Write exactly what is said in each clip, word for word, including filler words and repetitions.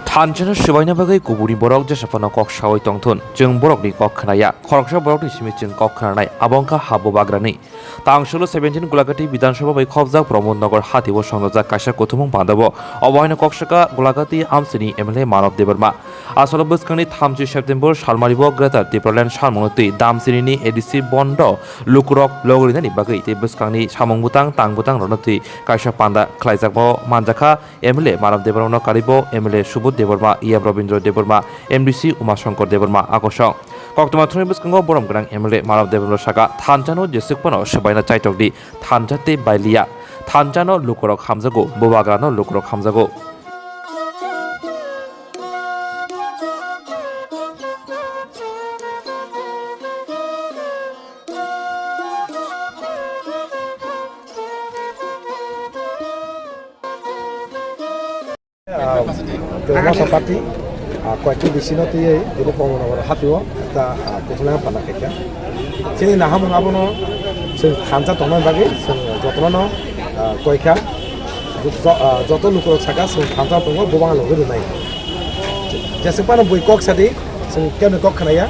Thanchano swbaina bagwi kubuni borok jesa phano kok saui tongthun, chwng borokni kok khnaya. Khoroksa borokni simi chwng kok khnanai, abo wngkha ha bubagrani. Tangsulo seventeen Gulagati Bidhan Sabha bai khobjak Pramod Nagar hatio songdajak kaisa kuthumung pandao. Obo haino kok saka Gulagati Amsini M L A Manav Debbarma. Asolo bwskangni thamchi September salmaribo Greater Tipraland salmungno twi Damchinini A D C bondo lukurok logorinani bagwi tei bwskangni samung bwtang tang bwtang rwno twi kaisa panda khlaijakmao manjakha. M L A Manav Debbarmano karibo M L A Subodh Debbarma, E M Rabindra Debbarma, M D C Umashankar Debbarma akosong. Koktwma thumni bwskango borom gwnang M L A Manav Debbarma saka thanchano jeswk phano swbaina chaitokdi, thancha tei bailiya. Thanchano lukurok hamjago, bubagrano lukurok hamjago. Ah, Tripura Motha Party, ah, koyekti bisino twiwi tini Pramod Nagar hatio ekta, ah, kuthumlai panda khaikha. Chini nahamung abono chwng thansa tongna bagwi chwng jotono, ah, koikha. Jo-, ah, joto lukurok saka chwng thansa tongo, bubang logi rwnai. Jeswk phano bui kok sadi, chwng kemni kok khnaya,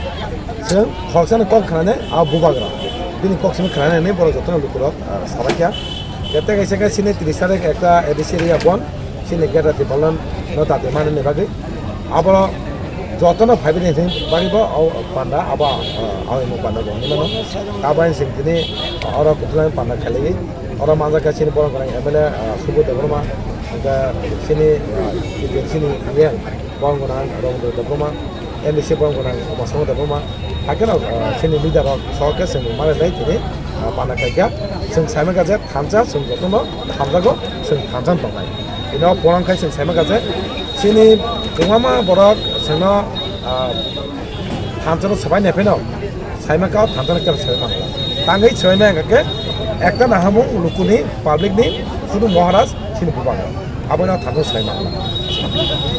chwng khoroksa ni kok khnanai, a bubagra. Bini kok simi khnanai hinwi borok jotono lukurok, ah, salaikha. Kete kaisa khe chini tris tarik ekta A D C area bon, chini Greater Tipraland no dati manani bagwi. Abo jotono phaibai ni bagwi bo o panda abo, ah, o imo panda bo hinwi mano. Abo chwng tini oro kuthumlai panda khailaiwi. Oro manjakha chini borok gwnang M L A, ah, Subodh Debbarma, hwnkhe chini, ah, chini E M borok gwnang Rongdo Debbarma, M D C borok gwnang Umashankar Debbarma, hakhe no, ah, chini leader rok sok khe chwng manwi lai tini, ah, panda khaikha. Chwng saimankha je thansa, chwng jotono hamjago, chwng thansa tongnai. Ino porong khai chwng saimankha je chini kwbangma borok chwngno, ah, thansa no swbai nai pheno. Saima kao thansa no kebo swbai mangla. Tangwi swbai maya khe ekta nahamung lukuni, public ni, sudu Maharaj chini bubang. Abono thansa swbai mangla.